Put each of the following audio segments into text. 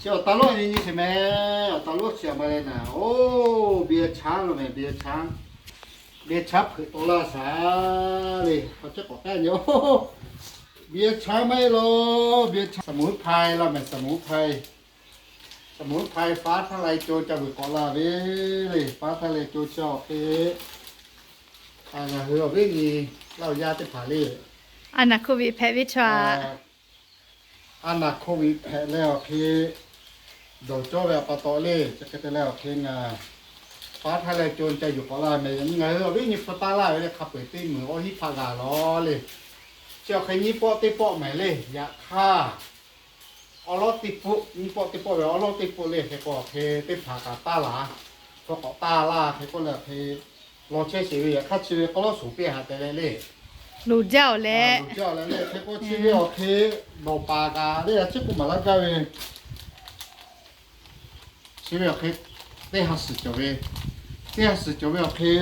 Awˬ taˍ lonˉ nyi nyi sheˍ mehˍ, awˬ taˍ lonˉ shiˍ ma leh naˍ, oˇ, biˇ chaˉ lo mehˍ, biˇ chaˉ, biˇ chaˉ hpeuꞈ tawˆ laˇ shaˍ le, hk'a chehˇ k'awꞈ k'ai nyi-oˬ. Biˇ chaˉ maˇ heˆ law, biˇ chaˉ สมุนไพร laˇ mehˍ, สมุนไพร สมุนไพร faˉ htaˇ leh co ca vuiˬ k'awꞈ la ve le, faˉ htaˇ leh co chi awˬ hk'e, ngaˬ hui awˬ viˉ nyi Laˇ huˍ yaˇ teˇ hpaˍ le, a naˍ โควิด hpehꞈ ve chaw, a naˍ โควิด hpehꞈ leh awˬ hk'e, dawˬ cawˇ ve a pa taw le, chi hk'e te leh awˬ hk'e ngaˬ faˉ htaˇ leh co ca yuˬ k'awꞈ la mehˍ. Yaꞈ nyi ngaˬ hui awˬ viˉ nyi hpu taˇ laˇ ve le, hk'a peu-eˬ teˇ meunˍ awˬ hiˉ hpaˆ g'a lawˬ le. Chi awˬ hk'e nyiˇ pawˆ teˇ pawˆ mehˍ le. Yaꞈ hk'aˇ, awˉ lawˉ teˇ pawˆ, nyiˇ pawˆ teˇ pawˆ ve awˉ lawˉ teˇ pawˆ le, hk'e k'o awˬ hk'e teˇ hpaˍ kaꞈ taˇ laˬ, hk'aw k'awꞈ taˇ laˇ, hk'e k'oˆ leh awˬ hk'e law chehˇ sheˍ ve. Yaꞈ hk'aˇ chi ve k'aw lawˉ suˍ piˇ haꞈ te leh le, loˍ jaˇ-oˬ le, loˍ jaˇ-oˬ le, hk'e k'o chi ve awˬ hk'e dawˬ paˍ kaꞈ le, a ciˉ k'oˆ maˍ laˇ gaˇ ve, chi ve awˬ hk'e teˇ ha suhˍ cawˬ ve, teˇ ha suhˍ cawˬ ve awˬ hk'e,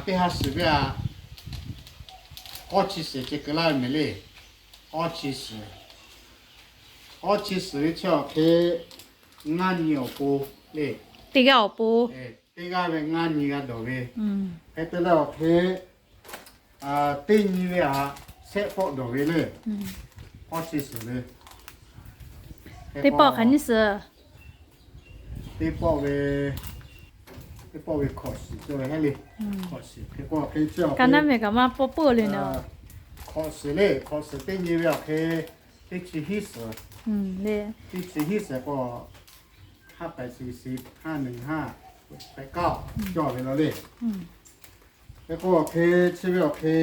teˇ ha suhˍ ve aꞈ, k'awˇ chi suhˍ ceh keu laˇ ve mehˍ le. K'awˇ chi suhˍ, k'awˇ chi suhˍ ve chi awˬ hk'e ngaˇ nyi awˬ pon le, teˇ g'aˇ awˬ pon, teˇ g'aˇ ve ngaˇ nyi g'a dawˬ ve. Hk'e te leh awˬ hk'e teˇ nyi ve aꞈ shehˆ pawˆ dawˬ ve le. K'awˇ chi suhˍ le, teˇ pawˆ hk'aˬ nyi suhˍ, teˇ pawˆ ve, teˇ pawˆ ve hkawꞈ suhˍ cawˬ ve heˆ le. Hkawꞈ suhˍ hk'e k'o hk'e chi awˬ hk'e, hkawꞈ suhˍ le, hkawꞈ suhˍ teˇ nyi ve awˬ hk'e teˇ chi hiˉ suhˍ, teˇ chi hiˉ suhˍ k'o, haˉ pehˍ shiˍ shiˍ, haˉ neˬ haˉ, pehˍ kaˆ cawˬ ve la le. Hk'e k'o awˬ hk'e chi ve awˬ hk'e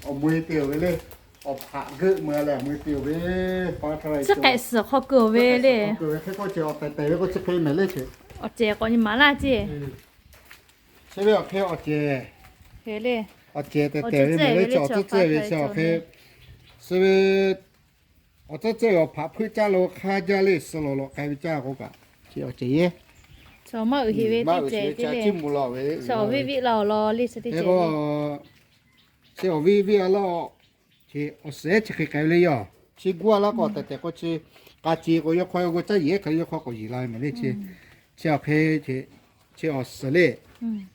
awˬ mui te-oˬ ve le. Awˬ hpaꞈ geuˆ mui leh awˬ mui te-oˬ ve, pa htaˇ leh tcuhˉ k'ehꞈ suhˍ hk'aw keu-oˬ ve le. Hk'e k'o chi awˬ tehˬ tehˬ ve k'o chi hk'e mehˍ le. Awˬ cehˬ k'awꞈ nyi maˍ laˇ ceˇ. Chi ve awˬ hk'e awˬ cehˬ, awˬ cehˬ tehˬ tehˬ ve mehˍ le. Chi awˬ tcuhˉ tcuhˉ ve chi awˬ hk'e, chi ve awˬ tcuhˉ tcuhˉ ve awˬ hpaꞈ hpuiˆ caˇ lo hk'aˇ jaˇ le, suh lawˬ lawꞈ k'ai ve caˇ k'o kaꞈ, chi awˬ cehˬ yeˇ, maˇ uiˍ sheˍ ve teˇ cehˬ le. Chi awˬ viˉ viˉ la awˬ lawn le, chi teˇ cehˬ le. Chi awˬ viˉ viˉ a laˇ, chi awˬ suhˍ chi hk'e k'ai ve le yoˬ. Chi guˇ a laˇ k'o tehˬ tehˬ k'o chi k'a ce k'o yawˇ hk'aw yawˇ g'aw caˇ yeˬ hk'e yawˇ hk'aw k'awꞈ yeˬ la ve mehˍ le. Chi, chi awˬ hk'e, chi awˬ suhˍ le,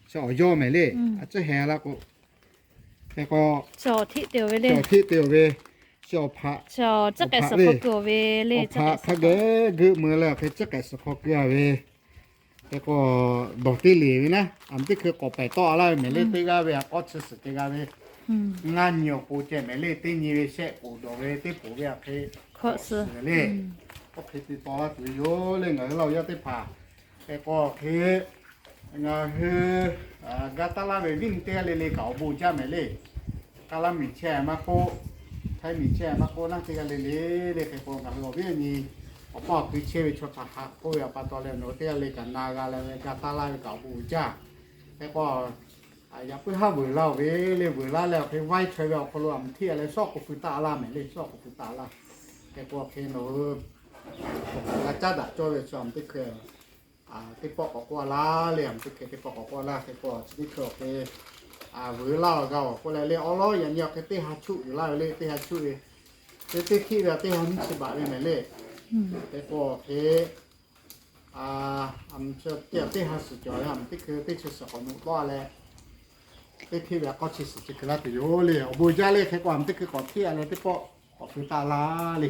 chi awˬ yawˇ mehˍ le. A ciˉ heh a laˇ k'o, hk'e k'o, chi awˬ htiˆ te-oˬ ve, chi awˬ hpaꞈ, awˬ hpaꞈ le, awˬ hpaꞈ hk'a geh geuˆ mui leh awˬ hk'e tcuhˉ k'ehꞈ suhˍ hk'aw keu a ve. Hk'e k'o, dawˬ teˇ leˬ ve naˉ, a teˇ hkui k'awꞈ pehˬ tawˆ a laˇ ve mehˍ le. Teˇ g'aˇ ve aꞈ k'awˇ chi suhˍ te g'a ve, ngaˇ nyi awˬ pon ceh mehˍ le. Teˇ nyi ve shehˆ poˍ dawˬ ve, teˇ poˍ ve aꞈ hk'e hkawꞈ suhˍ le. Oˇ hk'e te taw laˇ tuˬ ve yoˬ le ngaˬ hui Laˇ huˍ yaˇ teˇ hpaˍ. Hk'e k'o hk'e, ngaˬ hui ga taˇ laˇ ve viˉ nyi teˇ g'aˇ le le kaꞈ awˬ bon jaˇ mehˍ le. Kaˇ laˇ miˬ chehˇ maˇ k'oˆ, Htaiˇ miˬ chehˇ maˇ k'oˆ naˉ, teˇ g'aˇ le le le hk'e k'o ngaˬ hui awˬ viˉ awˬ nyi awˬ paˇ awˬ kui chehˇ ve chaw htaꞈ haꞈ k'oˆ ve aꞈ pa taw leh nawˬ hui teˇ g'aˇ le kaꞈ na g'a leh ve ga taˇ laˇ ve kaꞈ awˬ bon uiˍ jaˇ. Hk'e k'o, yaꞈ puiˉ haˉ vuiˬ laˇ-oˬ ve le, vuiˬ laˇ leh awˬ hk'e vaiˇ chaweh ve awˬ hk'aw lo aˬ mvuhˇ htiˇ a leh shawˉ k'oˍ pui taˆ laˇ mehˍ le, shawˉ k'oˍ pui taˆ laˇ. Hk'e k'o hk'e nawˬ hui g'a caˉ daꞈ cawˇ ve chaw aˬ mvuhˇ teˇ hkui teˇ pawˆ k'awꞈ k'oˆ a laˇ le, aˬ mvuhˇ teˇ hkui teˇ pawˆ k'awꞈ k'oˆ a laˇ. Hk'e k'o chi teˇ hkui awˬ hk'e vuiˬ laˇ-oˬ g'a-oˬ k'oˆ leh le, awˉ lawˉ yaꞈ nyi awˬ hk'e teˇ ha chuˆ yuˬ laˇ ve le, teˇ ha chuˆ ve, teˇ teˇ hkiˆ ve teˇ ha nyiˇ chi baꞈ ve mehˍ le. Hk'e k'o hk'e teˇ ha suhˍ cawˬ leh aˬ mvuhˇ teˇ hkui teˇ chi suhˍ k'awꞈ nuˆ tawˆ leh, teˇ hkiˆ ve aꞈ k'awˇ chi suhˍ ceh keu laˇ tuˬ yoˬ le. Awˬ bon jaˇ le. Hk'e k'o aˬ mvuhˇ teˇ hkui k'awꞈ htiˆ a leh teˇ pawˆ k'awꞈ pui taˆ laˇ le.